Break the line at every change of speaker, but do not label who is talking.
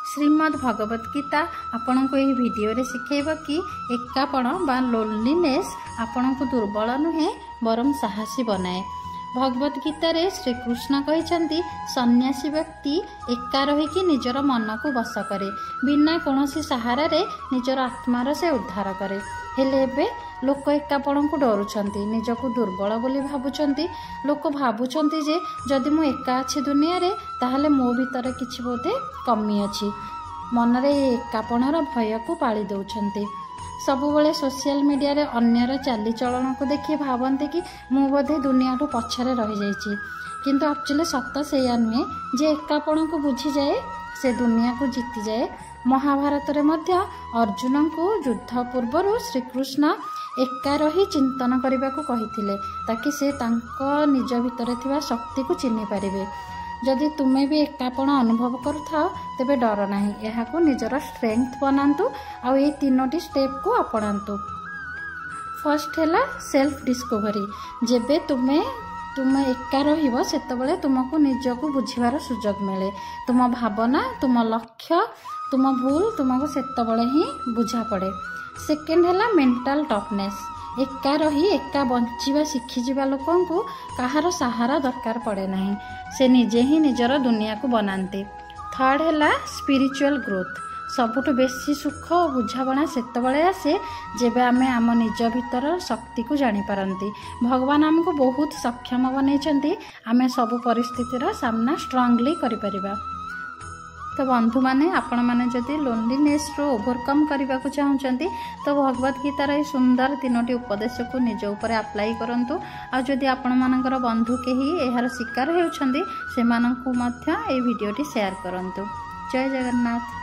ଶ୍ରୀମଦ୍ ଭଗବତ ଗୀତା ଆପଣଙ୍କୁ ଏହି ଭିଡ଼ିଓରେ ଶିଖେଇବ କି ଏକାପଣ ବା ଲୋନଲିନେସ୍ ଆପଣଙ୍କୁ ଦୁର୍ବଳ ନୁହେଁ, ବରଂ ସାହସୀ ବନାଏ। ଭଗବତ ଗୀତାରେ ଶ୍ରୀକୃଷ୍ଣ କହିଛନ୍ତି, ସନ୍ନ୍ୟାସୀ ବ୍ୟକ୍ତି ଏକା ରହିକି ନିଜର ମନକୁ ବଶ କରେ, ବିନା କୌଣସି ସାହାରାରେ ନିଜର ଆତ୍ମାର ସେ ଉଦ୍ଧାର କରେ। ହେଲେ ଏବେ ଲୋକ ଏକାପଣକୁ ଡରୁଛନ୍ତି, ନିଜକୁ ଦୁର୍ବଳ ବୋଲି ଭାବୁଛନ୍ତି। ଲୋକ ଭାବୁଛନ୍ତି ଯେ ଯଦି ମୁଁ ଏକା ଅଛି ଦୁନିଆରେ, ତାହେଲେ ମୋ ଭିତରେ କିଛି ବୋଧେ କମି ଅଛି। ମନରେ ଏ ଏକାପଣର ଭୟକୁ ପାଳି ଦେଉଛନ୍ତି। ସବୁବେଳେ ସୋସିଆଲ ମିଡ଼ିଆରେ ଅନ୍ୟର ଚାଲିଚଳନକୁ ଦେଖି ଭାବନ୍ତି କି ମୁଁ ବୋଧେ ଦୁନିଆଠୁ ପଛରେ ରହିଯାଇଛି। କିନ୍ତୁ ଆକ୍ଚୁଆଲି ସତ ସେଇଆ ନୁହେଁ। ଯେ ଏକାପଣକୁ ବୁଝିଯାଏ, ସେ ଦୁନିଆକୁ ଜିତିଯାଏ। ମହାଭାରତରେ ମଧ୍ୟ ଅର୍ଜୁନଙ୍କୁ ଯୁଦ୍ଧ ପୂର୍ବରୁ ଶ୍ରୀକୃଷ୍ଣ ଏକା ରହି ଚିନ୍ତନ କରିବାକୁ କହିଥିଲେ, ତାକି ସେ ତାଙ୍କ ନିଜ ଭିତରେ ଥିବା ଶକ୍ତିକୁ ଚିହ୍ନି ପାରିବେ। ଯଦି ତୁମେ ବି ଏକାପଣ ଅନୁଭବ କରୁଥାଅ, ତେବେ ଡର ନାହିଁ, ଏହାକୁ ନିଜର ଷ୍ଟ୍ରେଙ୍ଗଥ ବନାନ୍ତୁ ଆଉ ଏଇ ତିନୋଟି ଷ୍ଟେପକୁ ଆପଣାନ୍ତୁ। ଫାର୍ଷ୍ଟ ହେଲା ସେଲ୍ଫ ଡିସ୍କଭରି। ଯେବେ ତୁମେ ଏକା ରହିବ, ସେତେବେଳେ ତୁମକୁ ନିଜକୁ ବୁଝିବାର ସୁଯୋଗ ମିଳେ। ତୁମ ଭାବନା, ତୁମ ଲକ୍ଷ୍ୟ, ତୁମ ଭୁଲ ତୁମକୁ ସେତେବେଳେ ହିଁ ବୁଝା ପଡ଼େ। ସେକେଣ୍ଡ ହେଲା ମେଣ୍ଟାଲ ଟଫନେସ୍। ଏକା ରହି ଏକା ବଞ୍ଚିବା ଶିଖିଯିବା ଲୋକଙ୍କୁ କାହାର ସାହାରା ଦରକାର ପଡ଼େ ନାହିଁ। ସେ ନିଜେ ହିଁ ନିଜର ଦୁନିଆକୁ ବନାନ୍ତି। ଥାର୍ଡ଼ ହେଲା ସ୍ପିରିଚୁଆଲ ଗ୍ରୋଥ୍। ସବୁଠୁ ବେଶୀ ସୁଖ ଓ ବୁଝାମଣା ସେତେବେଳେ ଆସେ, ଯେବେ ଆମେ ଆମ ନିଜ ଭିତର ଶକ୍ତିକୁ ଜାଣିପାରନ୍ତି। ଭଗବାନ ଆମକୁ ବହୁତ ସକ୍ଷମ ବନେଇଛନ୍ତି, ଆମେ ସବୁ ପରିସ୍ଥିତିର ସାମ୍ନା ଷ୍ଟ୍ରଙ୍ଗଲି କରିପାରିବା। ତ ବନ୍ଧୁମାନେ, ଆପଣମାନେ ଯଦି ଲୋନଲିନେସ୍ରୁ ଓଭରକମ୍ କରିବାକୁ ଚାହୁଁଛନ୍ତି, ତ ଭଗବତ ଗୀତାର ଏହି ସୁନ୍ଦର ତିନୋଟି ଉପଦେଶକୁ ନିଜ ଉପରେ ଆପ୍ଲାଏ କରନ୍ତୁ। ଆଉ ଯଦି ଆପଣମାନଙ୍କର ବନ୍ଧୁ କେହି ଏହାର ଶିକାର ହେଉଛନ୍ତି, ସେମାନଙ୍କୁ ମଧ୍ୟ ଏହି ଭିଡ଼ିଓଟି ସେୟାର କରନ୍ତୁ। ଜୟ ଜଗନ୍ନାଥ।